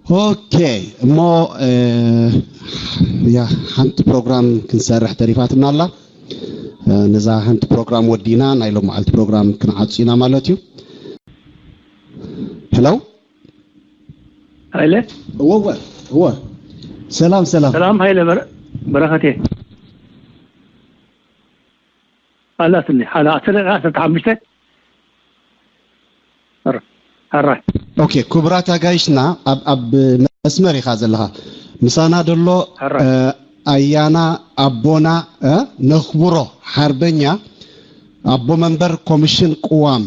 ኦኬ፣ እሞ እ፣ ያ ሓንቲ ፕሮግራም ክንሰርሕ ተሪፋትና ኣላ። እ፣ ነዛ ሓንቲ ፕሮግራም ወዲና ናይ ሎም መዓልቲ ፕሮግራም ክንዓጹ ኢና ማለት እዩ። ሄሎ። ሃይለ። እወ እወ እወ። ሰላም ሰላም። ሰላም ሃይለ በረ- በረኸቴ። ኣላትኒ ሓላ ዓሰርተ ዓሰርተ ሓሙሽተ። ሕራይ። ኦኬ፣ ክቡራት ኣጋይሽና፣ ኣብ ኣብ መስመር ኢኻ ዘለኻ። ምሳና ደሎ ሕራይ። እ፣ ኣያና ኣቦና እ፣ ነኽብሮ ሓርበኛ ኣቦ መንበር ኮሚሽን ቅዋም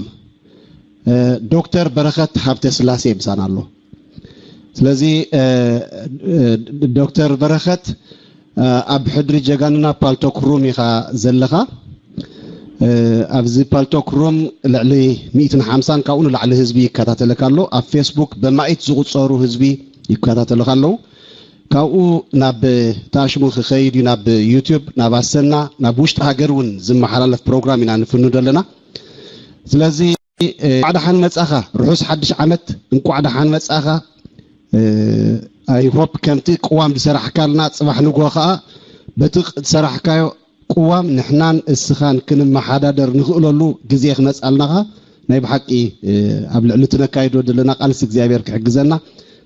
እ፣ ዶክተር በረኸት ሃብተ ስላሴ ምሳና ኣሎ። ስለዚ እ፣ እ፣ ዶክተር በረኸት እ፣ ኣብ ሕድሪ ጀጋንና ፓልቶክ ሩም ኢኻ ዘለኻ። እ፣ ኣብዚ ፓልቶክ ሩም ልዕሊ ሚእትን ሓምሳን ካብኡ ንላዕሊ ህዝቢ ይከታተለካ ኣሎ። ኣብ ፌስቡክ በማኢት ዝቑጸሩ ህዝቢ ይከታተለካ ኣለዉ። ካብኡ ናብ ታሽሙ ክኸይድ እዩ፣ ናብ ዩቲዩብ፣ ናብ ኣሰና፣ ናብ ውሽጢ ሃገር እውን ዝመሓላለፍ ፕሮግራም ኢና ንፍኑ ዘለና። ስለዚ እ፣ እንቋዕ ደሓን መጻኻ፣ ርሑስ ሓድሽ ዓመት፣ እንቋዕ ደሓን መጻኻ። እ፣ ኣይ ሆፕ ከምቲ ቅዋም ዝሰራሕካልና ጽባሕ ንግሆ ከኣ በቲ ዝሰራሕካዮ ቅዋም ንሕናን እስኻን ክንመሓዳደር ንኽእለሉ ግዜ ክመጻልና ኸኣ ናይ ብሓቂ እ፣ ኣብ ልዕሊ እቲ ነካይዶ ዘለና ቃልሲ እግዚኣብሔር ክሕግዘና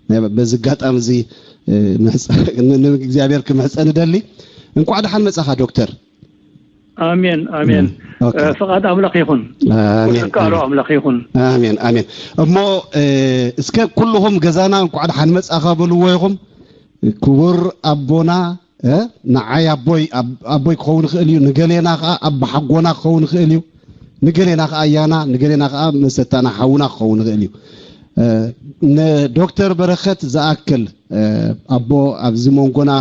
ናይ በዚ ኣጋጣሚ እዚ እ፣ ምሕጸ- ን- ን- እግዚኣብሔር ክምሕጸን እደሊ። እንቋዕ ደሓን መጻኻ ዶክተር። ኣሜን ኣሜን። ኦኬ። እ፣ ፍቓድ ኣምላኽ ይኹን። ኣሜን ፍቃዶ ኣሜን። ኣምላኽ ይኹን። ኣሜን ኣሜን። እሞ እ፣ እስከ ኩልኹም ገዛና እንቋዕ ደሓን መጻኻ በልዎ ኢኹም። ክቡር ኣቦና እ፣ ንዓይ ኣቦይ ኣብ- ኣቦይ ክኸውን ይኽእል እዩ፣ ንገሌና ከዓ ኣቦሓጎና ክኸውን ይኽእል እዩ፣ ንገሌና ከዓ ኣያና፣ ንገሌና ከዓ መሰታና ሓውና ክኸውን ይኽእል እዩ። እ፣ ንዶክተር በረኸት ዝኣክል እ፣ ኣቦ ኣብዚ መንጎና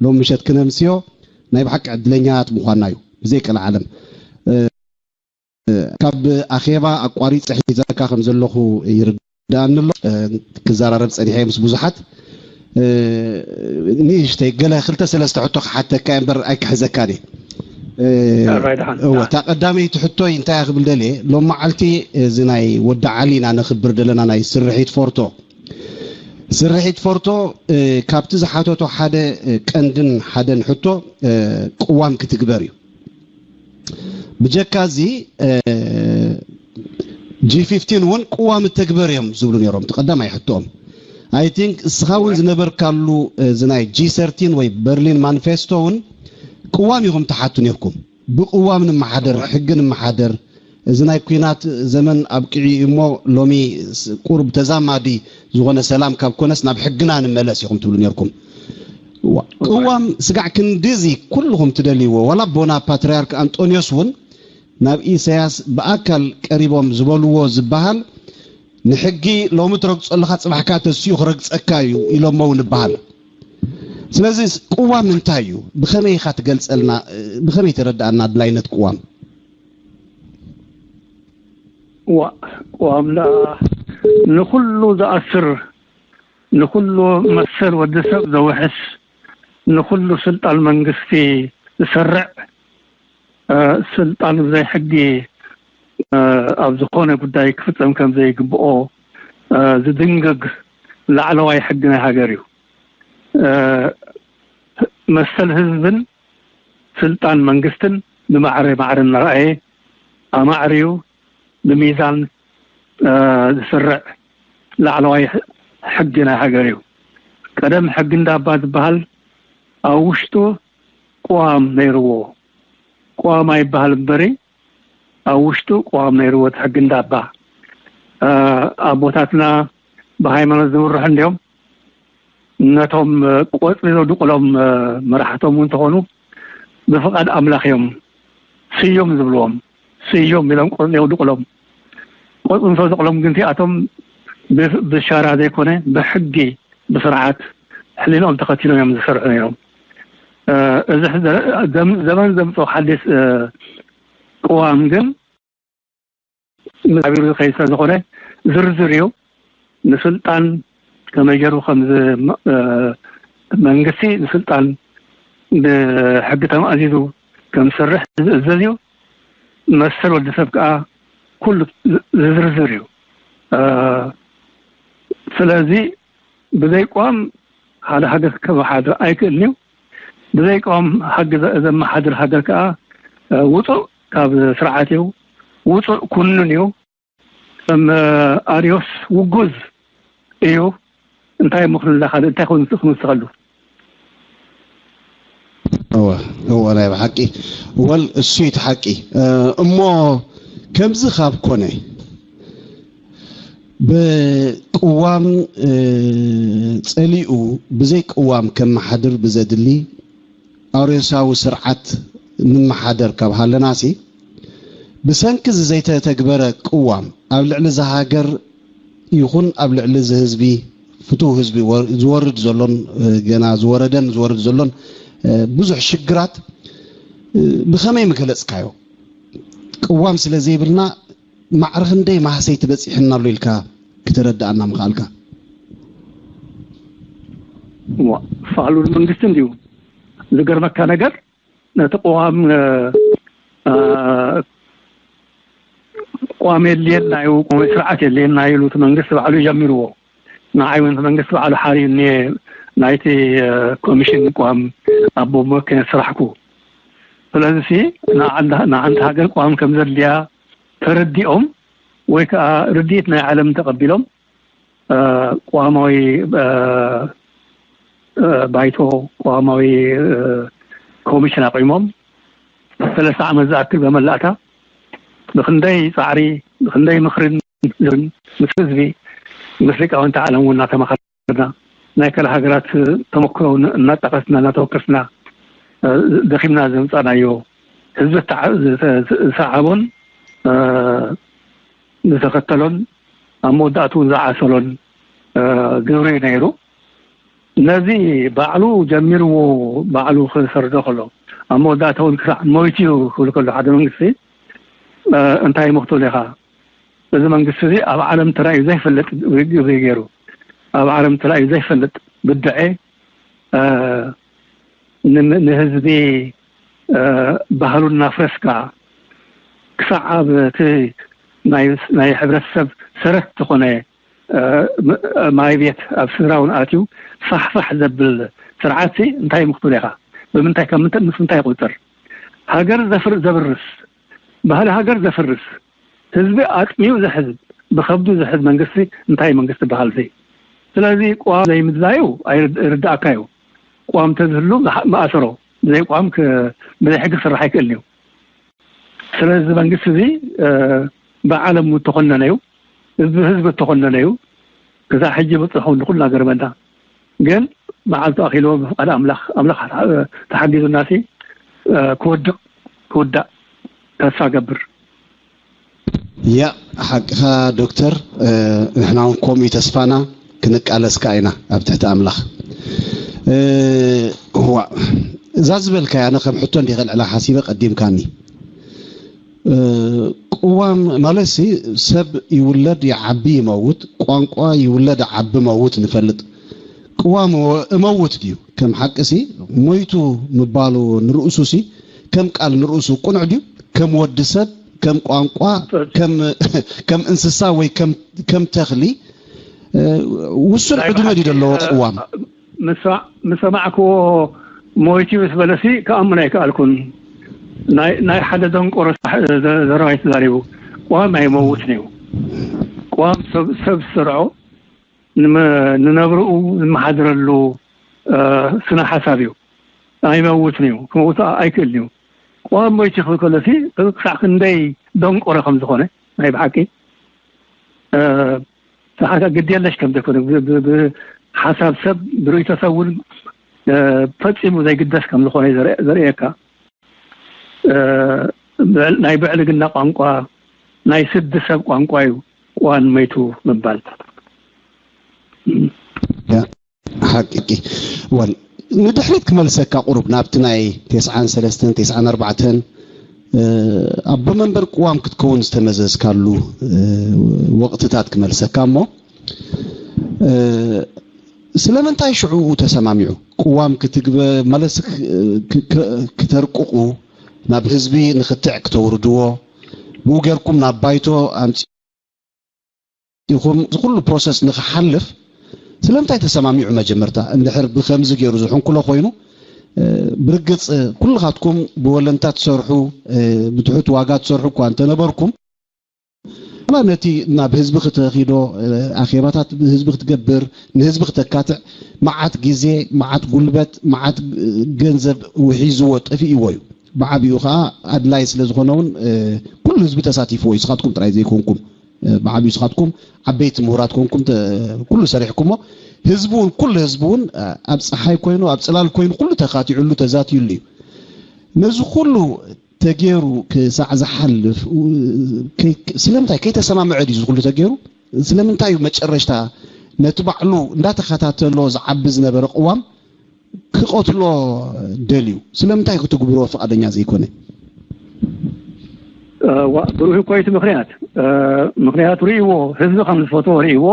ሎም ምሸት ክነምስዮ ናይ ብሓቂ ዕድለኛታት ምዃንና እዩ ብዘይ ቀልዓለም። እ፣ ካብ ኣኼባ ኣቋሪፀ ሒዘካ ከም ዘለኹ ይርዳእኒ ኣሎ። እ፣ ክዘራረብ ፀኒሐ ምስ ብዙሓት እ፣ ንእሽተይ ገለ ክልተ ሰለስተ ሕቶ ክሓተካ እየ እምበር ኣይክሕዘካን እየ። እ፣ ኣራይ ደሓን። እወ፣ እታ ቀዳመይቲ ሕቶይ እንታይ እያ ክብል ደልየ፣ ሎም መዓልቲ እዚ ናይ ወዲ ዓሊ ኢና ነኽብር ዘለና ናይ ስርሒት ፎርቶ። ስርሒት ፎርቶ እ፣ ካብቲ ዝሓተቶ ሓደ እ፣ ቀንድን ሓደን ሕቶ እ፣ ቅዋም ክትግበር እዩ። ብጀካ እዚ ጂ ፊፍቲን እውን ቅዋም እተግበር እዮም ዝብሉ ነይሮም። እቲ ቀዳማይ ሕቶኦም ኣይ ቲንክ እስኻ እውን ዝነበርካሉ እዚ ናይ ጂ ሰርቲን ወይ በርሊን ማኒፌስቶ እውን ቅዋም ኢኹም ትሓቱ ነይርኩም። ብቅዋም ንመሓደር፣ ሕጊ ንመሓደር፣ እዚ ናይ ኲናት ዘመን ኣብቂዑ እዩ እሞ ሎሚ ስ- ቁሩብ ተዛማዲ ዝኾነ ሰላም ካብ ኮነስ ናብ ሕግና ንመለስ ኢኹም ትብሉ ነይርኩም። ዋ- ቅዋም ስጋዕ ክንድዚ ኩልኹም ትደልይዎ ዋላ ኣቦና ፓትርያርክ ኣንጦንዮስ እውን ናብ ኢሳያስ ብኣካል ቀሪቦም ዝበልዎ ዝበሃል ንሕጊ ሎሚ ትረግጾ ኣለኻ ጽባሕካ ተሲኡ ክረግጸካ እዩ ኢሎሞ እውን ይበሃል። ስለዚ ቅዋም እንታይ እዩ? ብኸመይ ኢኻ ትገልጸልና? ብኸመይ ተረዳእና ኣድላይነት ቅዋም? ዋ ቅዋም ደኣ ንኹሉ ዝኣስር፣ ንኹሉ መሰል ወዲ ሰብ ዘውሕስ፣ ንኹሉ ስልጣን መንግስቲ ዝሰርዕ፣ እ፣ ስልጣን ብዘይ ሕጊ እ፣ ኣብ ዝኾነ ጉዳይ ክፍጸም ከም ዘይግብኦ እ፣ ዝድንግግ ላዕለዋይ ሕጊ ናይ ሃገር እዩ። እ፣ መሰል ህዝብን ስልጣን መንግስትን ብማዕረ ማዕረ እናረኣየ ኣማዕርዩ ብሚዛን እ፣ ዝስርዕ ላዕለዋይ ሕ- ሕጊ ናይ ሃገር እዩ። ቀደም ሕጊ እንዳባ ዝበሃል ኣብ ውሽጡ ቅዋም ነይርዎ። ቅዋም ኣይበሃል እምበሪ ኣብ ውሽጡ ቅዋም ነይርዎ እቲ ሕጊ እንዳባ። እ፣ ኣቦታትና ብሃይማኖት ዝምርሑ እንዲዮም። ነቶም ቆጽሊ ዘውድቁሎም መራሕቶም እውን ተኾኑ ብፍቓድ ኣምላኽ እዮም ስዮም ዝብልዎም። ስዮም ኢሎም ቆጽሊ የውድቁሎም። ቆጽሊ ምስ ወደቁሎም ግን እቲኣቶም ብ- ብሻራ ዘይኮነ ብሕጊ ብስርዓት ሕሊንኦም ተኸቲሎም እዮም ዝሰርሑ ነይሮም። እ፣ እዚ ሕዚ ዘ- ዘም- ዘመን ዘምፅኦ ሓዲስ እ፣ ቅዋም ግን ምስ ሓቢሩ ዝኸይድ ስለ ዝኾነ ዝርዝር እዩ። ንስልጣን ከመይ ገይሩ ከም ዝ- እ፣ መንግስቲ ንስልጣን ብሕጊ ተማእዚዙ ከም ዝሰርሕ ዝእዘዝ እዩ። መሰል ወዲ ሰብ ከዓ ኩሉ ዝ- ዝዝርዝር እዩ። እ፣ ስለዚ ብዘይ ቅዋም ሓደ ሃገር ከመሓድር ኣይክእልን እዩ። ብዘይ ቅዋም ሃገር ዘ-፣ ዘመሓድር ሃገር ከዓ፣ እ፣ ውፁእ ካብ ስርዓት እዩ፣ ውፁእ ኩኑን እዩ። ከም፣ እ፣ ኣርዮስ ውጉዝ እዩ። እንታይ ምኽኑ ኣለኻ? እንታይ ኮይኑ ክንውስኸሉ? እወ፣ እወ፣ ናይ ብሓቂ። ወል እሱ እቲ ሓቂ። እ፣ እሞ ከምዚ ካብ ኮነ፣ ብቅዋም፣ እ፣ ጸሊኡ ብዘይ ቅዋም ከመሓድር ብዘድሊ ኣርዮሳዊ ስርዓት ንመሓደር ካብ ሃለናሲ፣ ብሰንኪ እዚ ዘይተተግበረ ቅዋም ኣብ ልዕሊ እዚ ሃገር ይኹን ኣብ ልዕሊ እዚ ህዝቢ፣ ፍቱው ህዝቢ ወ-፣ ዝወርድ ዘሎን፣ እ፣ ገና ዝወረደን ዝወርድ ዘሎን፣ እ፣ ብዙሕ ሽግራት፣ እ፣ ብኸመይ ምገለጽካዮ? ቅዋም ስለ ዘይብልና ማዕረ ክንደይ ማህሰይቲ በጺሕና ኣሎ ኢልካ ክተረድኣና ምኽኣልካ? እዋ፣ ፋሉል መንግስቲ እንድዩ። ዝገርመካ ነገር፣ ነቲ ቅዋም፣ እ፣ እ፣ ቅዋም የድልየና እዩ፣ ቅዋም ስርዓት የድልየና እዩ ኢሉ እቲ መንግስቲ ባዕሉ ጀሚርዎ። ንዓይ እውን እቲ መንግስቲ ባዕሉ ሓርዩኒ፣ ናይቲ፣ እ፣ ኮሚሽን ቅዋም ኣቦ መኪነ ስራሕኩ። ስለዚ ሲ፣ ንዓንዳ-፣ ንዓንቲ ሃገር ቅዋም ከም ዘድልያ ተረዲኦም፣ ወይ ከዓ ርድኢት ናይ ዓለም ተቐቢሎም፣ እ፣ ቅዋማዊ፣ እ፣ እ፣ ባይቶ፣ ቅዋማዊ፣ እ፣ ኮሚሽን ኣቑሞም፣ ሰለስተ ዓመት ዝኣክል በመላእታ ብክንደይ ጻዕሪ፣ ብክንደይ ምኽርን ዝርን ምስ ህዝቢ፣ ምስ ሊቃውንቲ ዓለም እውን እናተማኸርና፣ ናይ ካልእ ሃገራት ተመክሮ እውን እናጣቐስና፣ እናተወከስና፣ እ፣ ደኺምና ዘምጻእናዮ፣ ህዝቢ ዝተዓ-፣ ዝተ-፣ ዝሰዓቦን፣ እ፣ ዝተኸተሎን፣ ኣብ መወዳእትኡ እውን ዝዓሰሎን፣ እ፣ ግብሪ እዩ ነይሩ። ነዚ ባዕሉ ጀሚርዎ፣ ባዕሉ ክሰርዶ ከሎ፣ ኣብ መወዳእታ እውን ክሳዕ ሞይቱ እዩ ክብል ከሎ ሓደ መንግስቲ፣ እ፣ እንታይ ምኽትል ኢኻ? እዚ መንግስቲ እዚ ኣብ ዓለም ተራእዩ ዘይፈልጥ ግብሪ ገይሩ፣ ኣብ ዓለም ተራእዩ ዘይፈልጥ ብድዐ፣ እ፣ ን-፣ ንህዝቢ፣ እ፣ ባህሉ እናፍረስካ፣ ክሳዕ ኣብ እቲ ናይ፣ ናይ ሕብረተሰብ ሰረት ዝኾነ፣ እ፣ ም-፣ ማይ ቤት ኣብ ስድራ እውን ኣትዩ ፋሕፋሕ ዘብል ስርዓት ሲ እንታይ ምኽትል ኢኻ? ብምንታይ፣ ካብ ምንታይ፣ ምስ ምንታይ ይቑጸር? ሃገር ዘፍር-፣ ዘብርስ፣ ባህሊ ሃገር ዘፍርስ፣ ህዝቢ ኣጥሚዩ ዝሕዝ፣ ብኸብዱ ዝሕዝ መንግስቲ እንታይ መንግስቲ በሃል ሲ? ስለዚ ቅዋም ዘይምድላዩ ኣይርድ-፣ ይርድኣካ እዩ። ቅዋም ተዝህሉ ዝሓ-፣ መኣሰሮ፣ ብዘይ ቅዋም ክ-፣ ብዘይ ሕጊ ክስራሕ ኣይክእልን እዩ። ስለዚ መንግስቲ እዚ፣ እ፣ ብዓለም እተኾነነ እዩ፣ ህዝቢ፣ ህዝቢ እተኾነነ እዩ። ክሳዕ ሕጂ በጽሑ ንኹልና ገርመና። ግን መዓልቱ ኣኺልዎ ብፍቓድ ኣምላኽ፣ ኣምላኽ ተሓ-፣ ተሓጊዙና ሲ፣ እ፣ ክወድቕ፣ ክውዳእ ተስፋ ገብር። ያ፣ ሓቅኻ ዶክተር፣ እ፣ ንሕና እውን ከምኡ እዩ ተስፋና፣ ክንቃለስ ከኣ ኢና ኣብ ትሕቲ ኣምላኽ። እ፣ እዋ፣ እዛ ዝበልካያ ኣነ ከም ሕቶ እንዲየ ከልዕላ ሓሲበ ቀዲምካኒ። እ፣ ቅዋም ማለት ሲ ሰብ ይውለድ ይዓቢ ይመውት፣ ቋንቋ ይውለድ ዓቢ መውት ንፈልጥ። ቅዋም ወ-፣ እመውት ድዩ? ከም ሓቂ ሲ ሞይቱ ምባሉ ንርእሱ ሲ ከም ቃል ንርእሱ ቅኑዕ ድዩ? ከም ወዲ ሰብ፣ ከም ቋንቋ፣ ከም፣ ከም እንስሳ ወይ ከም፣ ከም ተኽሊ፣ እ፣ ውሱን ዕድመ ድዩ ዘለዎ ቅዋም? ምስ ሰማ-፣ ምስ ሰማዕክዎ ሞይቱ ምስ በለሲ ክኣምን ኣይከኣልኩን። ናይ፣ ናይ ሓደ ደንቆሮ ዘ-፣ ዘረባ እዩ ተዛሪቡ። ቅዋም ኣይመውትን እዩ። ቅዋም ሰብ፣ ሰብ ዝሰርዖ ንመ-፣ ንነብርኡ ዝመሓድረሉ፣ እ፣ ስነ ሓሳብ እዩ። ኣይመውትን እዩ። ክመውት ኣይክእልን እዩ። ቅዋም ሞይቱ ክብል ከሎሲ ክሳዕ ክንደይ ደንቆሮ ከም ዝኾነ ናይ ብሓቂ፣ እ፣ ሰሓታ ግድ የለሽ ከም ዘይኮነ ብ-፣ ብ-፣ ብሓሳብ ሰብ፣ ብርእይቶ ሰብ እውን፣ እ፣ ፈጺሙ ዘይግደስ ከም ዝኾነ እዩ ዘርኢ-፣ ዘርእየካ። እ፣ ብዕል-፣ ናይ ብዕልግና ቋንቋ፣ ናይ ስዲ ሰብ ቋንቋ እዩ ቅዋም ሞይቱ ምባል። ያ፣ ሓቂ። ወል፣ ንድሕሪት ክመልሰካ ቁሩብ ናብቲ ናይ ተስዓን ሰለስተን፣ ተስዓን ኣርባዕተን፣ እ፣ ኣቦ መንበር ቅዋም ክትከውን ዝተመዘዝካሉ፣ እ፣ ወቕትታት ክመልሰካ እሞ፣ እ፣ ስለምንታይ ሽዑ ተሰማሚዑ ቅዋም ክትግበ-፣ ማለት ክ-፣ ክ-፣ ክ-፣ ክተርቅቑ፣ ናብ ህዝቢ ንኽትዕ ክተውርድዎ፣ ብኡ ጌርኩም ናብ ባይቶ ኣምጺ-፣ ኢኹም፣ እዚ ኩሉ ፕሮሰስ ንኽሓልፍ ስለምንታይ ተሰማሚዑ? መጀመርታ እንድሕር ብከምዚ ገይሩ ዝሕንኩሎ ኮይኑ፣ እ፣ ብርግጽ፣ እ፣ ኩልኻትኩም ብወለንታ ትሰርሑ፣ እ፣ ብትሑት ዋጋ ትሰርሑ እኳ እንተነበርኩም፣ ዋላ ነቲ ናብ ህዝቢ ክተኺዶ፣ እ፣ ኣኼባታት ህዝቢ ክትገብር፣ ንህዝቢ ክተካትዕ፣ መዓት ግዜ፣ መዓት ጉልበት፣ መዓት፣ እ፣ ገንዘብ ውሒዝዎ ጠፊእዎ እዩ። ብዓቢኡ ኸኣ ኣድላይ ስለ ዝኾነ እውን፣ እ፣ ኩሉ ህዝቢ ተሳቲፍዎ እዩ፣ ንስኻትኩም ጥራይ ዘይኮንኩም። እ፣ ብዓቢኡ ንስኻትኩም ዓበይቲ ምሁራት ኮንኩም ተ-፣ ኩሉ ሰሪሕኩሞ፣ ህዝቢ እውን፣ ኩሉ ህዝቢ እውን፣ እ፣ ኣብ ጸሓይ ኮይኑ፣ ኣብ ጽላል ኮይኑ፣ ኩሉ ተኻቲዑሉ፣ ተዛትዩሉ እዩ። ነዚ ኩሉ ተገይሩ ክሳዕ ዝሓልፍ፣ እ፣ ከይ-፣ ስለምንታይ ከይተሰማምዐ ድዩ እዚ ኩሉ ተገይሩ? ስለምንታይ እዩ መጨረሽታ ነቲ ባዕሉ እንዳተኸታተሎ ዝዓቢ ዝነበረ ቅዋም ክቐትሎ ደልዩ? ስለምንታይ ክትግብርዎ ፍቓደኛ ዘይኮነ? እ፣ ዋ-፣ ብሩህ እኮ እዩ እቲ ምኽንያት። እ፣ ምኽንያቱ ርእይዎ፣ ህዝቢ ከም ዝፈትዎ ርእይዎ፣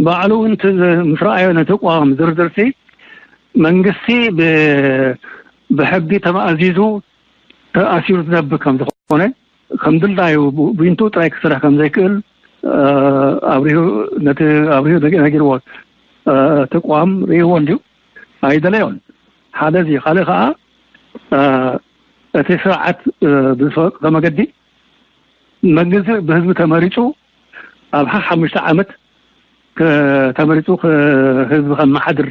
ባዕሉ እውን እቲ ዝ-፣ ምስ ረኣዮ ነቲ ቅዋም ዝርዝርሲ መንግስቲ ብ-፣ ብሕጊ ተማእዚዙ ተኣሲሩ ዝነብር ከም ዝኾነ፣ ከም ድላዩ ቡ-፣ ቡይንቱ ጥራይ ክሰርሕ ከም ዘይክእል፣ እ፣ ኣብሪሁ፣ ነቲ ኣብሪሁ ነጊ-፣ ነጊርዎ፣ እ፣ እቲ ቅዋም ርእይዎ እንድዩ። ኣይደለዮን። ሓደ እዚ፣ ካልእ ከኣ፣ እ፣ እቲ ስርዓት፣ እ፣ ብዝፈቀዶ መገዲ መንግስቲ ብህዝቢ ተመሪጹ ኣብ ሓ-፣ ሓሙሽተ ዓመት ክ-፣ ተመሪጹ ክ-፣ ህዝቢ ከመሓድር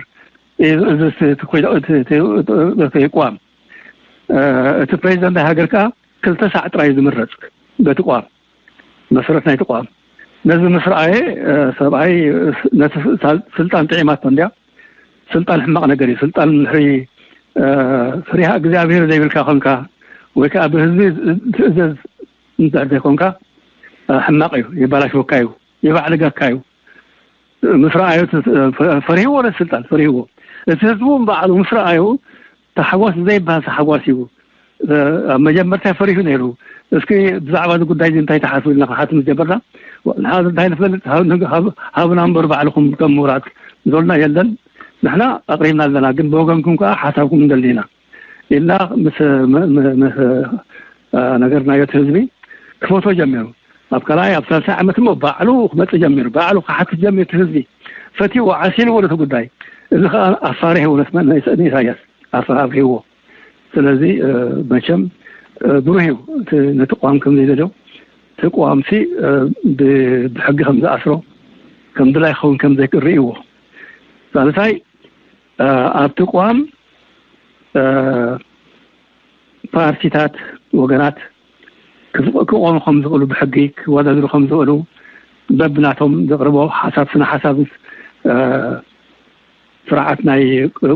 እዩ። እዚ፣ እዚ፣ እቲ፣ እቲ ኮይዳ-፣ እቲ፣ እቲ፣ እቲ፣ እቲ ቅዋም፣ እ፣ እቲ ፕሬዚደንት ናይ ሃገር ከኣ ክልተ ሳዕ ጥራይ እዩ ዝምረጽ በቲ ቅዋም፣ መሰረት ናይቲ ቅዋም። ነዚ ምስ ረኣየ፣ እ፣ ሰብኣይ ነቲ ስ-፣ ሳል-፣ ስልጣን ጥዒማቶ እንድያ። ስልጣን ሕማቕ ነገር እዩ። ስልጣን ድሕሪ፣ እ፣ ፍሪሃ እግዚኣብሔር ዘይብልካ ኮንካ፣ ወይ ከኣ ብህዝቢ ትእዘዝ እንድሕር ዘይኮንካ፣ እ፣ ሕማቕ እዩ። የባላሽወካ እዩ። የባዕልገካ እዩ። ምስ ረኣዮ እቲ፣ ፈ-፣ ፈሪህዎ ነቲ ስልጣን፣ ፈሪህዎ። እቲ ህዝቢ እውን ባዕሉ ምስ ረኣዮ ታሕጓስ ዘይበሃል ታሕጓስ እዩ። እ፣ ኣብ መጀመርታ ፈሪሁ ነይሩ። እስኪ ብዛዕባ እዚ ጉዳይ እዚ እንታይ ትሓስቡ ኢልና ክንሓትት ምስ ጀመርና፣ ንሕና እንታይ ንፈልጥ፣ ሃብ-፣ ሃብ-፣ ሃቡና እምበር ባዕልኹም ከም ምሁራት፣ ዞልና የለን። ንሕና ኣቕሪብና ኣለና፣ ግን ብወገንኩም ከኣ ሓሳብኩም ንደሊ ኢና ኢልና ምስ፣ ም-፣ ም-፣ ምስ፣ እ፣ ነገርናዮ እቲ ህዝቢ ክፈትዎ ጀሚሩ። ኣብ ካልኣይ፣ ኣብ ሳልሳይ ዓመት እሞ ባዕሉ ክመጽእ ጀሚሩ፣ ባዕሉ ክሓትት ጀሚሩ እቲ ህዝቢ። ፈትይዎ፣ ዓሲልዎ ነቲ ጉዳይ። እዚ ከኣ ኣፋሪሕዎ ነቲ መ-፣ ንኢሳያስ ኣፋ-፣ ኣፍሪሕዎ። ስለዚ፣ እ፣ መቸም፣ እ፣ ብሩህ እዩ እቲ ነቲ ቅዋም ከም ዘይደልዮ፣ እቲ ቅዋምሲ፣ እ፣ ብ-፣ ብሕጊ ከም ዝኣስሮ፣ ከም ድላይ ክኸውን ከም ዘይክእል ርእይዎ። ሳልሳይ፣ እ፣ ኣብቲ ቅዋም፣ እ፣ ፓርቲታት፣ ወገናት ክፍ-፣ ክቆሙ ከም ዝኽእሉ፣ ብሕጊ ክወዳደሩ ከም ዝኽእሉ፣ በብናቶም ዘቕርቦ ሓሳብ፣ ስነ ሓሳብ፣ እ፣ ስርዓት ናይ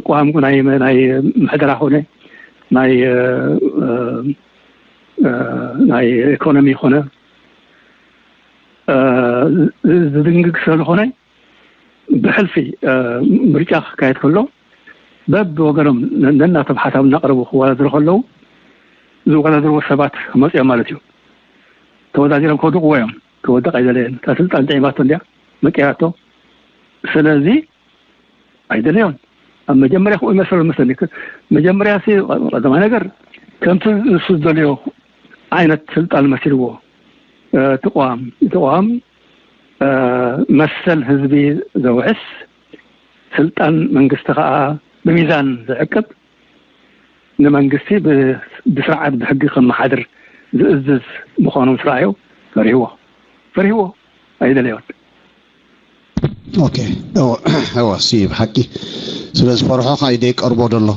ቅዋም፣ ናይ፣ ናይ ምሕደራ ኮነ፣ ናይ፣ እ፣ እ፣ ናይ ኢኮኖሚ ኮነ፣ እ፣ ዝ-፣ ዝድንግግ ስለ ዝኾነ፣ ብሕልፊ፣ እ፣ ምርጫ ክካየድ ከሎ፣ በብወገኖም ነ-፣ ነናቶም ሓሳብ እናቕረቡ ክወዳደሩ ከለዉ፣ ዝወዳደርዎ ሰባት ክመፁ እዮም ማለት እዩ። ተወዳዲሮም ከውድቕዎ እዮም። ክወድቕ ኣይደለየን። እታ ስልጣን ጥዒማቶ እንድያ፣ መቂራቶ። ስለዚ ኣይደለዮን። ኣብ መጀመርያ ክኡ ይመስሎ መስለኒ። ክ-፣ መጀመርያ ሲ ቀዳማይ ነገር ከምቲ ንሱ ዝደልዮ ዓይነት ስልጣን መሲልዎ፣ እ፣ እቲ ቅዋም፣ እቲ ቅዋም፣ እ፣ መሰል ህዝቢ ዘውሕስ፣ ስልጣን መንግስቲ ከኣ ብሚዛን ዝዕቅብ፣ ንመንግስቲ ብ-፣ ብስርዓት ብሕጊ ከመሓድር ዝእዝዝ ምዃኑ ምስ ረኣዮ ፈሪህዎ። ፈሪህዎ። ኣይደለዮን። ኦኬ። እወ፣ እወ፣ ሲ ብሓቂ ስለ ዝፈርሖ ከኣ ኢደይ ቀርቦ ደሎ።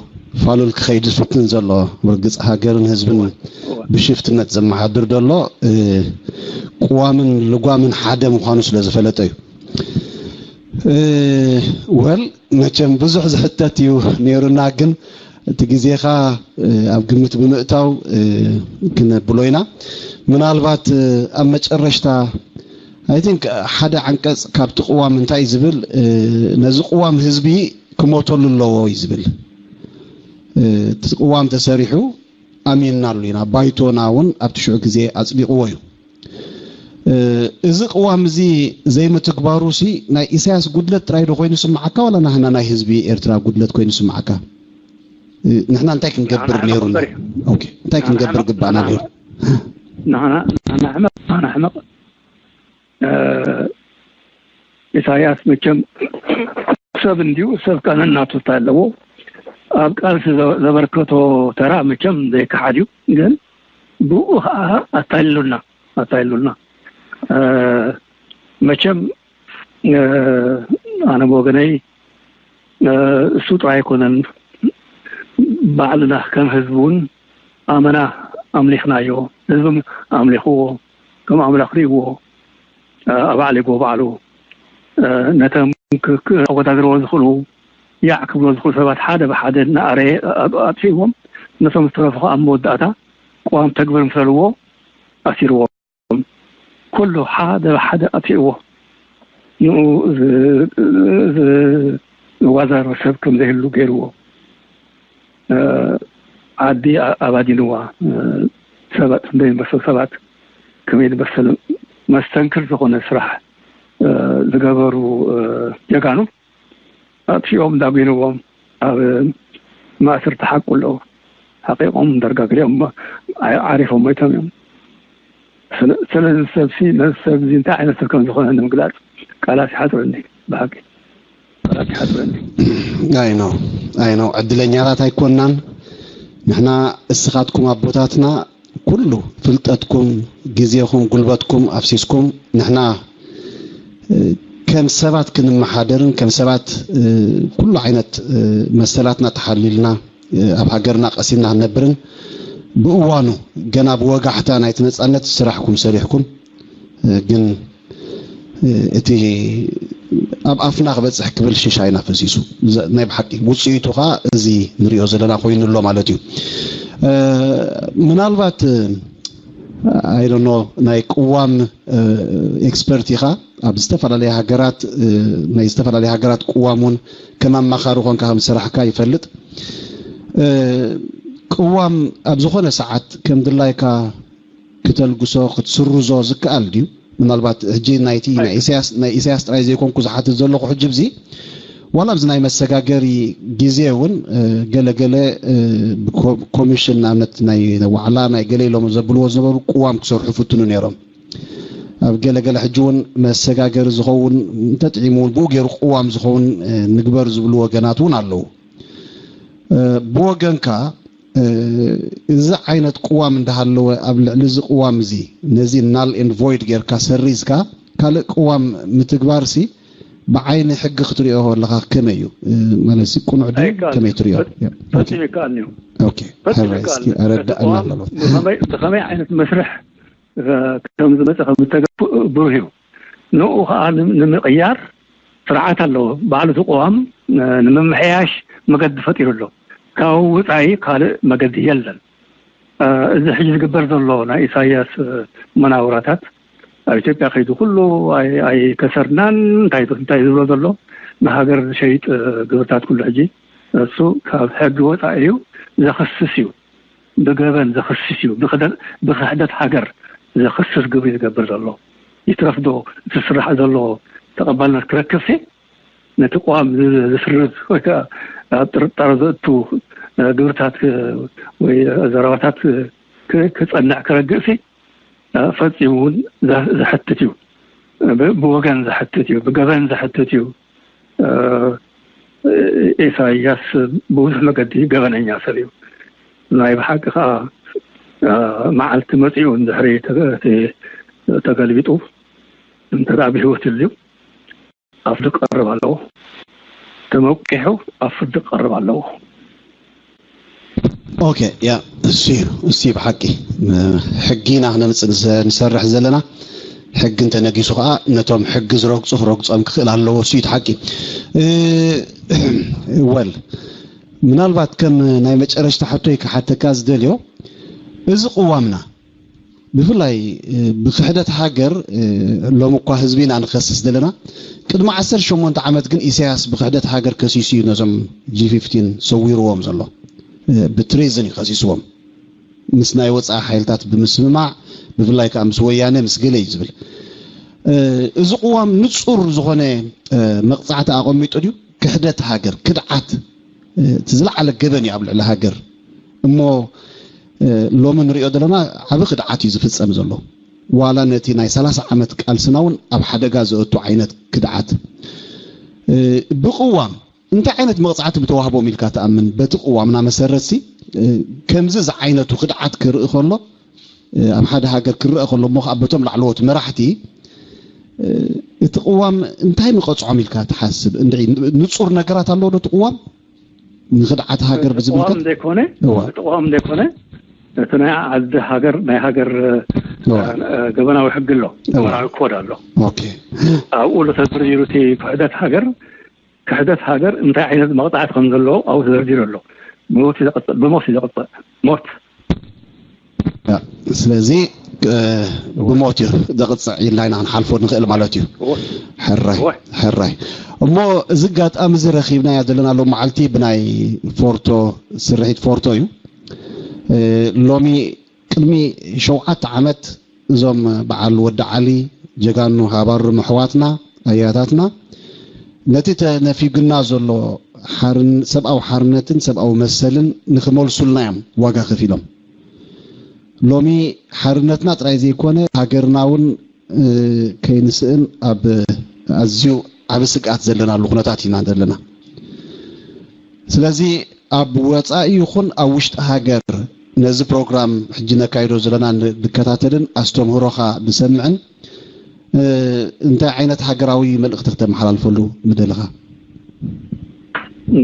ፋሉል ክኸይድ ዝፍትን ዘሎ፣ ብርግጽ ሃገርን ህዝብን ብሽፍትነት ዘመሓድር ደሎ፣ እ፣ ቅዋምን ልጓምን ሓደ ምዃኑ ስለ ዝፈለጠ እዩ። እ፣ ወል፣ መቸም ብዙሕ ዝሕተት እዩ ነይሩና፣ ግን እቲ ግዜኻ፣ እ፣ ኣብ ግምት ብምእታው፣ እ፣ ክነብሎ ኢና። ምናልባት፣ እ፣ ኣብ መጨረሽታ፣ I think፣ ሓደ ዓንቀጽ ካብቲ ቅዋም እንታይ ዝብል፣ እ፣ ነዚ ቅዋም ህዝቢ ክሞተሉ ኣለዎ እዩ ዝብል። እ፣ እቲ ቅዋም ተሰሪሑ ኣሚንናሉ ኢና። ባይቶና እውን ኣብቲ ሽዑ ግዜ ኣጽዲቕዎ እዩ። እ፣ እዚ ቅዋም እዚ ዘይምትግባሩ ሲ ናይ ኢሳያስ ጉድለት ጥራይ ዶ ኮይኑ ስምዓካ፣ ዋላ ናህና ናይ ህዝቢ ኤርትራ ጉድለት ኮይኑ ስምዓካ? እ፣ ንሕና እንታይ ክንገብር ናህና ነይሩና? ሕመቕ እዩ። ኦኬ፣ እንታይ ክንገብር ግባእና ነይሩ? ናህና፣ ናህና ሕመቕ፣ ናህና ሕመቕ። እ፣ ኢሳያስ መቸም ሰብ እንዲዩ፣ ሰብ ከነ እናቱ ኣለዎ። ኣብ ቃልሲ ዘበርከቶ ተራ መቸም ዘይከሓድ እዩ። ግን ብኡ ከዓ ኣታልሉና ኣታልሉና መቸም ኣነ ብወገነይ እሱ ጥራይ ኣይኮነን። ባዕልና ከም ህዝቢ እውን ኣመና ኣምሊኽናዮ። ህዝቢ ኣምሊኽዎ፣ ከም ኣምላኽ ርእዎ። ኣባዕሊጎ ባዕሉ ነተም ክወዳድርዎ ዝኽእሉ ያዕ ክብሎ ዝኽእሉ ሰባት ሓደ ብሓደ እናኣረየ ኣጥፊእዎም። ነቶም ዝተረፉ ከዓ መወዳእታ ቅዋም ተግብር ምስ በልዎ ኣሲርዎም። ኩሉ ሓደ ብሓደ ኣጥፊእዎ። ንኡ ዝዋዛሮ ሰብ ከም ዘይህሉ ገይርዎ። ዓዲ ኣባዲንዋ። ሰባት እንደይመሰሉ ሰባት ከመይ ዝበሰለ መስተንክር ዝኾነ ስራሕ ዝገበሩ ጀጋኑ ኣጥፊኦም ዳጒንዎም ኣብ ማእስርቲ ሓቁ ኣለዉ። ሓቂቖም ደርጋ ገሊኦም ዓሪፎም ሞይቶም እዮም። ስለዚ ሰብሲ ነዚ ሰብ እዚ እንታይ ዓይነት ሰብ ከም ዝኾነ ንምግላፅ ቃላት ይሓፅረኒ። ብሓቂ ቃላት ይሓፅረኒ። ኣይ ነው ኣይ ነው ዕድለኛታት ኣይኮናን ንሕና። እስኻትኩም ኣቦታትና ኩሉ ፍልጠትኩም፣ ግዜኹም፣ ጉልበትኩም ኣፍሲስኩም ንሕና ከም ሰባት ክንመሓደርን ከም ሰባት ኩሉ ዓይነት መሰላትና ተሓሊልና ኣብ ሃገርና ቀሲና ክንነብርን ብእዋኑ ገና ብወጋሕታ ናይቲ ነፃነት ስራሕኩም ሰሪሕኩም ግን እቲ ኣብ ኣፍና ክበፅሕ ክብል ሽሻይና ፈሲሱ ናይ ብሓቂ ውፅኢቱ ከዓ እዚ ንሪኦ ዘለና ኮይኑ ኣሎ ማለት እዩ። ምናልባት ኣይዶኖ ናይ ቅዋም ኤክስፐርት ኢኻ ኣብ ዝተፈላለየ ሃገራት ናይ ዝተፈላለየ ሃገራት ቅዋም እውን ከም ኣማኻሪ ኮንካ ከም ዝሰራሕካ ይፈልጥ። ቅዋም ኣብ ዝኾነ ሰዓት ከም ድላይካ ክተልግሶ ክትስርዞ ዝከኣል ድዩ? ምናልባት ሕጂ ናይቲ ናይ ኢሳያስ ናይ ኢሳያስ ጥራይ ዘይኮንኩ ዝሓትት ዘለኹ ሕጂ ብዚ ዋላ ኣብዚ ናይ መሰጋገሪ ግዜ እውን ገለገለ ኮሚሽን ንኣብነት ናይ ዋዕላ ናይ ገለ ኢሎም ዘብልዎ ዝነበሩ ቅዋም ክሰርሑ ፍትኑ ነይሮም። ኣብ ገለገለ ሕጂ እውን መሰጋገሪ ዝኸውን እንተጥዒሙ እውን ብኡ ገይሩ ቅዋም ዝኸውን ንግበር ዝብሉ ወገናት እውን ኣለዉ። ብወገንካ እዚ ዓይነት ቅዋም እንዳሃለወ ኣብ ልዕሊ እዚ ቅዋም እዚ ነዚ ናል ኤንድ ቮይድ ጌርካ ሰሪዝካ ካልእ ቅዋም ምትግባር ሲ ብዓይኒ ሕጊ ክትሪኦ ኣለካ ከመይ እዩ? ማለት ሲ ቅኑዕ ድዩ? ከመይ ትሪኦ? ፈጺሙ ይከኣል እዩ። ብኸመይ ዓይነት መስርሕ ከም ዝመፀ ከም ብሩህ እዩ። ንኡ ከዓ ንምቅያር ስርዓት ኣለዎ። ባዕሉ እቲ ቅዋም ንምምሕያሽ መገዲ ፈጢሩ ኣሎ። ካብኡ ውፃኢ ካልእ መገዲ የለን። እዚ ሕጂ ዝግበር ዘሎ ናይ ኢሳያስ መናውራታት ኣብ ኢትዮጵያ ከይዱ ኩሉ ኣይከሰርናን እንታይ እንታይ ዝብሎ ዘሎ ንሃገር ዝሸይጥ ግብርታት ኩሉ ሕጂ እሱ ካብ ሕጊ ወፃኢ እዩ። ዘኽስስ እዩ። ብገበን ዘኽስስ እዩ። ብኽሕደት ሃገር ዘኽስስ ግብሪ ዝገብር ዘሎ ይትረፍዶ እቲ ዝስራሕ ዘሎ ተቐባልነት ክረክብሲ ነቲ ቅዋም ዝስርዝ ወይ ከዓ ኣብ ጥርጣረ ዘእቱ ግብርታት ወይ ዘረባታት ክፀንዕ ክረግእሲ ፈፂሙ እውን ዘሕትት እዩ። ብወገን ዘሕትት እዩ። ብገበን ዘሕትት እዩ። ኢሳያስ ብብዙሕ መገዲ ገበነኛ ሰብ እዩ። ናይ ብሓቂ ከዓ መዓልቲ መፂኡ እንድሕሪ ተገልቢጡ እንተ ብህይወት ይልዩ ኣብ ፍርዲ ክቐርብ ኣለዎ። ተመቂሑ ኣብ ፍርዲ ክቐርብ ኣለዎ። ኦኬ ያ እሱ እዩ እሱ እዩ ብሓቂ ሕጊ ኢና ክነምፅእ ንሰርሕ ዘለና ሕጊ እንተነጊሱ ከዓ ነቶም ሕጊ ዝረግፁ ክረግፆም ክኽእል ኣለዎ እሱ እዩ ሓቂ። ወል ምናልባት ከም ናይ መጨረሽታ ሕቶይ ክሓተካ ዝደልዮ እዚ ቅዋምና ብፍላይ ብክሕደት ሃገር ሎም እኳ ህዝቢ ኢና ንኸስስ ዘለና ቅድሚ ዓሰርተ ሸሞንተ ዓመት ግን ኢሳያስ ብክሕደት ሃገር ከሲሱ እዩ ነዞም ጂ ፊፍቲን ሰዊርዎም ዘሎ። ብትሬዝን እዩ ከሲስዎም ምስ ናይ ወፃኢ ሓይልታት ብምስምማዕ ብፍላይ ከዓ ምስ ወያነ ምስ ገለ እዩ ዝብል። እዚ ቅዋም ንፁር ዝኾነ መቕፃዕቲ ኣቐሚጡ ድዩ? ክሕደት ሃገር ክድዓት እቲ ዝለዓለ ገበን እዩ ኣብ ልዕሊ ሃገር እሞ ሎሚ ንሪኦ ዘለና ዓብ ክድዓት እዩ ዝፍፀም ዘሎ። ዋላ ነቲ ናይ ሰላሳ ዓመት ቃልስና እውን ኣብ ሓደጋ ዘእቱ ዓይነት ክድዓት ብቕዋም እንታይ ዓይነት መቕፃዕቲ ምተዋህቦም ኢልካ ትኣምን? በቲ ቅዋምና መሰረት ሲ ከምዚ ዝዓይነቱ ክድዓት ክርኢ ከሎ ኣብ ሓደ ሃገር ክረአ ከሎ እሞ ከዓ በቶም ላዕለዎት መራሕቲ እቲ ቅዋም እንታይ ምቐፅዖም ኢልካ ትሓስብ? እንድዒ ንፁር ነገራት ኣለዎ ዶ እቲ ቅዋም ንክድዓት ሃገር ብዝምልከት? ዘይኮነ ቅዋም ዘይኮነ እቲ ናይ ዓዲ ሃገር ናይ ሃገር ገበናዊ ሕጊ ኣሎ፣ ገበናዊ ኮድ ኣሎ። ኣብኡ ተዘርዚሩ እቲ ክሕደት ሃገር ክሕደት ሃገር እንታይ ዓይነት መቕፃዕቲ ከም ዘለዎ ኣብኡ ተዘርዚሩ ኣሎ። ብሞት እዩ ዘቕፅዕ፣ ብሞት እዩ ዘቕፅዕ። ሞት። ስለዚ ብሞት እዩ ዘቕፅዕ ኢልና ኢና ክንሓልፎ ንኽእል ማለት እዩ። ሕራይ ሕራይ። እሞ እዚ ኣጋጣሚ እዚ ረኺብናያ ዘለና ሎም መዓልቲ ብናይ ፎርቶ ስርሒት ፎርቶ እዩ። ሎሚ ቅድሚ ሸውዓተ ዓመት እዞም በዓል ወዲ ዓሊ ጀጋኑ ሃባሩ ምሕዋትና ኣያታትና ነቲ ተነፊጉና ዘሎ ሰብኣዊ ሓርነትን ሰብኣዊ መሰልን ንክመልሱልና እዮም ዋጋ ከፊሎም። ሎሚ ሓርነትና ጥራይ ዘይኮነ ሃገርና እውን ከይንስእን ኣብ ኣዝዩ ዓብ ስግኣት ዘለናሉ ኩነታት ኢና ዘለና። ስለዚ ኣብ ወፃኢ ይኹን ኣብ ውሽጢ ሃገር ነዚ ፕሮግራም ሕጂ ነካይዶ ዘለና ንከታተልን ኣስተምህሮኻ ንሰምዕን እንታይ ዓይነት ሃገራዊ መልእኽቲ ክተመሓላልፈሉ ምደለኻ?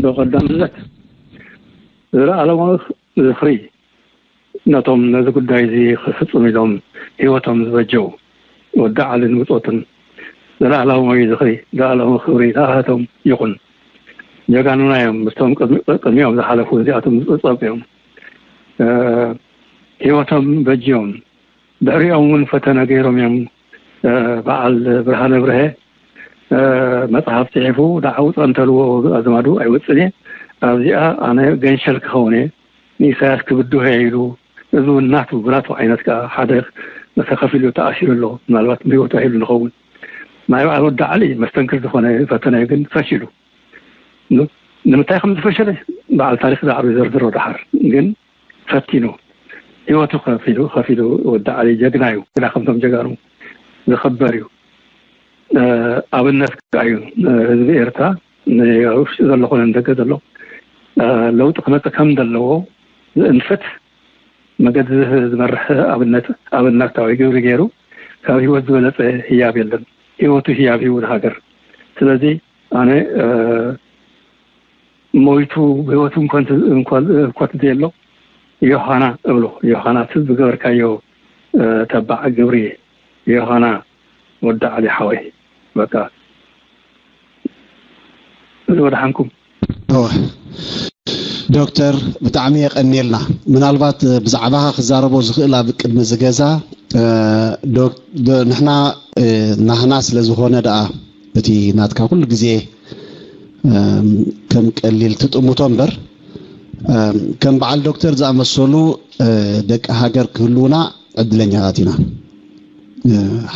ብቐዳምነት ዘለኣለማዊ ዝኽሪ ነቶም ነዚ ጉዳይ እዚ ክፍፅሙ ኢሎም ህይወቶም ዝበጀው ወዲ ዓልን ብፆቱን ዘለኣለማዊ ዝኽሪ ዘለኣለማዊ ክብሪ ንኣሃቶም ይኹን። ጀጋኑና እዮም። ምስቶም ቅድሚኦም ዝሓለፉ እዚኣቶም ዝፀብዮም ህይወቶም በጅዮም ድሕሪኦም እውን ፈተነ ገይሮም እዮም። በዓል ብርሃነ ብርሀ መፅሓፍ ፅሒፉ ንዓው ፀንተልዎ ኣዝማዱ ኣይወፅን እየ ኣብዚኣ ኣነ ገንሸል ክኸውን እየ ንኢሳያስ ክብድሆ እየ ኢሉ እዚ እውን ናቱ ብናቱ ዓይነት ከዓ ሓደ ተኸፊሉ ተኣሲሩ ኣሎ። ምናልባት ብህይወቱ ኣይህሉ ንኸውን ናይ በዓል ወዲ ዓሊ መስተንክር ዝኾነ ፈተነ ግን ፈሽሉ ንምንታይ ከም ዝፈሸለ በዓል ታሪክ ዛዕሩ ይዘርዝሮ ድሓር ግን ፈቲኑ ህይወቱ ከፊሉ ከፊሉ ወዲ ዓሊ ጀግና እዩ። ግና ከምቶም ጀጋኑ ዝኽበር እዩ። ኣብነት ከዓ እዩ ህዝቢ ኤርትራ ውሽጢ ዘሎ ኮነ ደገ ዘሎ ለውጢ ክመፅእ ከም ዘለዎ ዝእንፍት መገዲ ዝመርሕ ኣብነት ኣብነታዊ ግብሪ ገይሩ ካብ ህይወት ዝበለፀ ህያብ የለን። ህይወቱ ህያብ ህይወት ሃገር ስለዚ ኣነ ሞይቱ ብህይወቱ እኳ ተዘየሎ ዮሃና እብሎ ዮሃና እቲ ዝገበርካዮ ተባዕ ግብሪ ዮሃና ወዲ ዓሊ ሓወይ በቃ እዚ ወድሓንኩም ዶክተር ብጣዕሚ የቀንየልና ምናልባት ብዛዕባኻ ክዛረቦ ዝኽእል ኣብ ቅድሚ ዝገዛ ንሕና ናህና ስለ ዝኾነ ደኣ እቲ ናትካ ኩሉ ግዜ ከም ቀሊል ትጥምቶ እምበር ከም በዓል ዶክተር ዝኣመሰሉ ደቂ ሃገር ክህልውና ዕድለኛታት ኢና።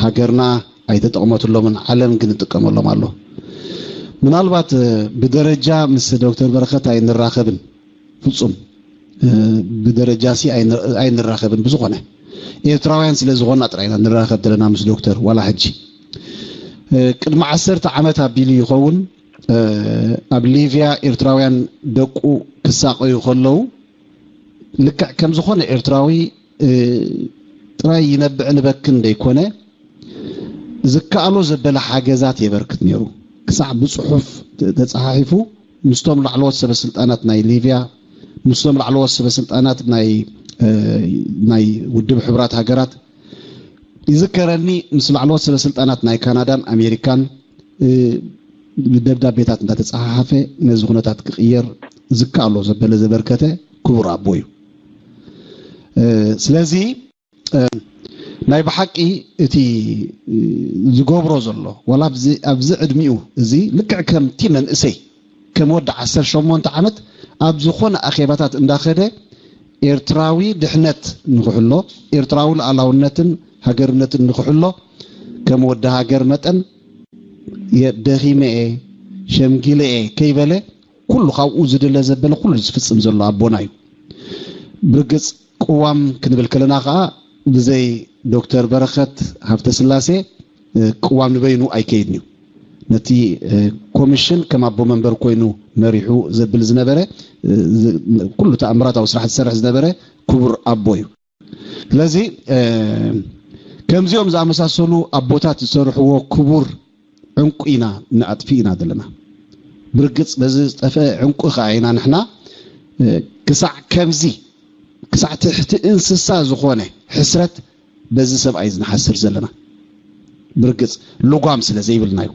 ሃገርና ኣይተጠቕመትሎምን፣ ዓለም ግን ይጥቀመሎም ኣሎ። ምናልባት ብደረጃ ምስ ዶክተር በረኸት ኣይንራኸብን፣ ፍጹም ብደረጃ ሲ ኣይንራኸብን። ብዝኾነ ኤርትራውያን ስለ ዝኾንና ጥራይ ኢና ንራኸብ ዘለና ምስ ዶክተር ዋላ ሕጂ። ቅድሚ ዓሰርተ ዓመት ኣቢሉ ይኸውን ኣብ ሊብያ ኤርትራውያን ደቁ ክሳቐዩ ከለዉ ልክዕ ከም ዝኾነ ኤርትራዊ ጥራይ ይነብዕን ይበክን ዘይኮነ ዝከኣሎ ዘበለ ሓገዛት የበርክት ነይሩ። ክሳዕ ብፅሑፍ ተፀሓሒፉ ምስቶም ላዕለዎት ሰበስልጣናት ናይ ሊብያ ምስቶም ላዕለዎት ሰበስልጣናት ናይ ናይ ውድብ ሕቡራት ሃገራት ይዝከረኒ ምስ ላዕለዎት ሰበስልጣናት ናይ ካናዳን ኣሜሪካን ብደብዳቤታት እንዳተፀሓሓፈ ነዚ ኩነታት ክቕየር ዝከኣሎ ዘበለ ዘበርከተ ክቡር ኣቦ እዩ። ስለዚ ናይ ብሓቂ እቲ ዝገብሮ ዘሎ ዋላ ኣብዚ ዕድሚኡ እዚ ልክዕ ከምቲ መንእሰይ ከም ወዲ ዓሰርተ ሸሞንተ ዓመት ኣብ ዝኾነ ኣኼባታት እንዳኸደ ኤርትራዊ ድሕነት ንክሕሎ ኤርትራዊ ሉዓላውነትን ሃገርነትን ንክሕሎ ከም ወዲ ሃገር መጠን ደኺመ እየ ሸምጊለ እየ ከይበለ ኩሉ ካብኡ ዝድለ ዘበለ ኩሉ ዝፍፅም ዘሎ ኣቦና እዩ። ብርግፅ ቅዋም ክንብል ከለና ከዓ ብዘይ ዶክተር በረኸት ሃብተስላሴ ቅዋም ንበይኑ ኣይከይድን እዩ። ነቲ ኮሚሽን ከም ኣቦ መንበር ኮይኑ መሪሑ ዘብል ዝነበረ፣ እ፣ ዝ-፣ ኩሉ ተኣምራታዊ ስራሕ ዝሰርሕ ዝነበረ ክቡር ኣቦ እዩ። ስለዚ፣ እ፣ ከምዚኦም ዝኣመሳሰሉ ኣቦታት ዝሰርሕዎ ክቡር ዕንቁ ኢና ንኣጥፊእ ኢና ዘለና። ብርግጽ በዚ ዝጠፍአ ዕንቁ ከኣ ኢና ንሕና፣ እ፣ ክሳዕ ከምዚ፣ ክሳዕ ትሕቲ እንስሳ ዝኾነ ሕስረት በዚ ሰብኣይ እዚ ንሓስር ዘለና። ብርግጽ ልጓም ስለ ዘይብልና እዩ።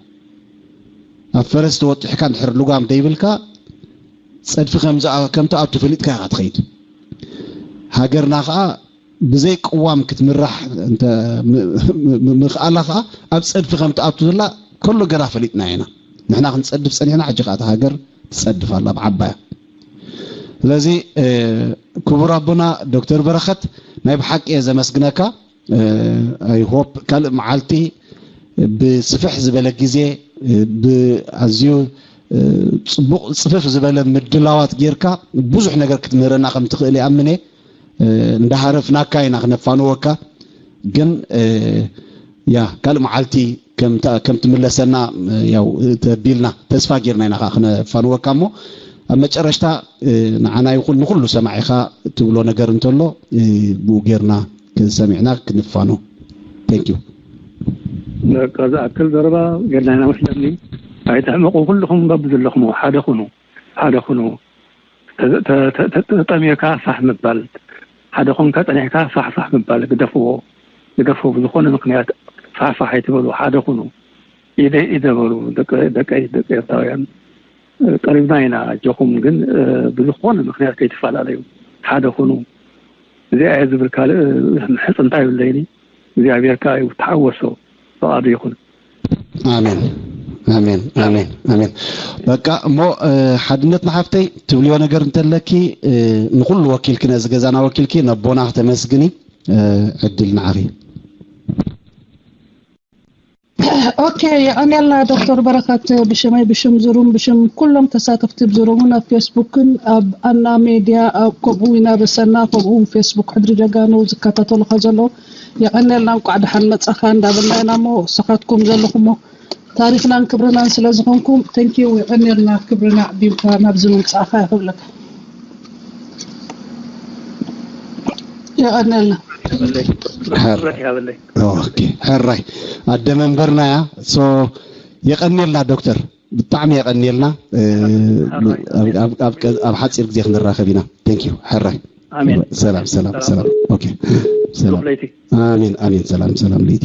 ኣብ ፈረስ ተወጢሕካ እንድሕር ልጓም ደይብልካ፣ ጸድፊ ከም ዝኣ-፣ ከም ትኣቱ ፈሊጥካ ኢኻ ትኸይድ። ሃገርና ኸኣ ብዘይ ቅዋም ክትምራሕ እንተ ም-፣ ም-፣ ም-፣ ምኽኣላ ኸኣ ኣብ ጸድፊ ከም ትኣቱ ዘላ ከሎ ገና ፈሊጥና ኢና። ንሕና ክንጸድፍ ጸኒሕና፣ ሕጂ ኸኣ እታ ሃገር ትጸድፍ ኣላ ብዓባያ። ስለዚ፣ እ፣ ክቡር ኣቦና ዶክተር በረኸት፣ ናይ ብሓቂ እየ ዘመስግነካ። እ፣ I hope ካልእ መዓልቲ ብስፍሕ ዝበለ ግዜ፣ እ፣ ብኣዝዩ፣ እ፣ ጽቡቕ ጽፍፍ ዝበለ ምድላዋት ጌርካ ብዙሕ ነገር ክትምህረና ከም ትኽእል ይኣምን እየ። እ፣ እንዳሃረፍናካ ኢና ክነፋንወካ። ግን፣ እ፣ ያ ካልእ መዓልቲ ከም ተ-፣ ከም ትምለሰና፣ እ፣ ያው ተቢልና ተስፋ ጌርና ኢና ከኣ ክነፋንወካ። እሞ ኣብ መጨረሽታ፣ እ፣ ንዓና ይኹን ንኹሉ ሰማዒኻ ትብሎ ነገር እንተሎ፣ እ፣ ብኡ ጌርና ሰሚዕና ክንፋኖ። Thank you። በቃ ዝኣክል ዘረባ ጌርና ኢና መስለኒ። ኣይትሕመቑ፣ ኩልኹም በብዘለኹም ሓደ ኩኑ፣ ሓደ ኩኑ። ተ-፣ ተ-፣ ተ-፣ ተ-፣ ተጠሚርካ ፋሕ ምባል፣ ሓደ ኮንካ ጸኒሕካ ፋሕ ፋሕ ምባል፣ ግደፍዎ፣ ግደፍዎ። ብዝኾነ ምኽንያት ፋሕ ፋሕ ኣይትበሉ፣ ሓደ ኩኑ። ኢደይ ኢደ በሉ፣ ደቂ፣ ደቀይ፣ ደቂ ኤርትራውያን፣ ቀሪብና ኢና፣ ኣጆኹም። ግን፣ እ፣ ብዝኾነ ምኽንያት ከይትፈላለዩ፣ ሓደ ኩኑ። እዚኣ እየ ዝብል ካልእ፣ እ፣ ምሕጽንታ የብለይን። እግዚኣብሔር ከኣ እዩ፣ ተሓወሶ፣ ፍቓዱ ይኹን። ኣሜን፣ ኣሜን፣ ኣሜን፣ ኣሜን። በቃ እሞ፣ እ፣ ሓድነት ንሓፍተይ ትብልዮ ነገር እንተለኪ፣ እ፣ ንኹሉ ወኪልኪ፣ ነዚ ገዛና ወኪልኪ፣ ነቦና ክተመስግኒ፣ እ፣ ዕድል ንዓኺ። ኦኬ፣ የቐንየልና ዶክተር በረኸት፣ ብሽመይ፣ ብሽም ዝሩም፣ ብሽም ኩሎም ተሳተፍቲ ኣብ ዝሩምን ኣብ ፌስቡክን ኣብ ኣና ሜድያ፣ ኣብ፣ ከምኡ እውን ኣብ ሰና፣ ከምኡ እውን ፌስቡክ ሕድሪ ጀጋኑ ዝከታተሉኻ ዘለዉ፣ የቐንየልና፣ እንቋዕ ደሓን መጻኻ እንዳበልና ኢና። እሞ ንስኻትኩም ዘለኹሞ ታሪኽናን ክብርናን ስለ ዝኾንኩም፣ thank you፣ የቐንየልና፣ ክብርና ኣዕቢብካ ናብዚ ምምጻእኻ የኽብለካ። የቐንየልና። ኦኬ፣ ሕራይ ኣደ መንበርና እያ። ሶ፣ የቐንየልና ዶክተር፣ ብጣዕሚ የቐንየልና። እ፣ ኣብ፣ ኣብ፣ ኣብ፣ ኣብ ሓጺር ግዜ ክንራኸብ ኢና። Thank you። ሕራይ። ኣሜን። ሰላም፣ ሰላም፣ ሰላም። ሰላም። ኦኬ። ሰላም። ብሩኽ ለይቲ። ኣሜን፣ ኣሜን። ሰላም፣ ሰላም ለይቲ።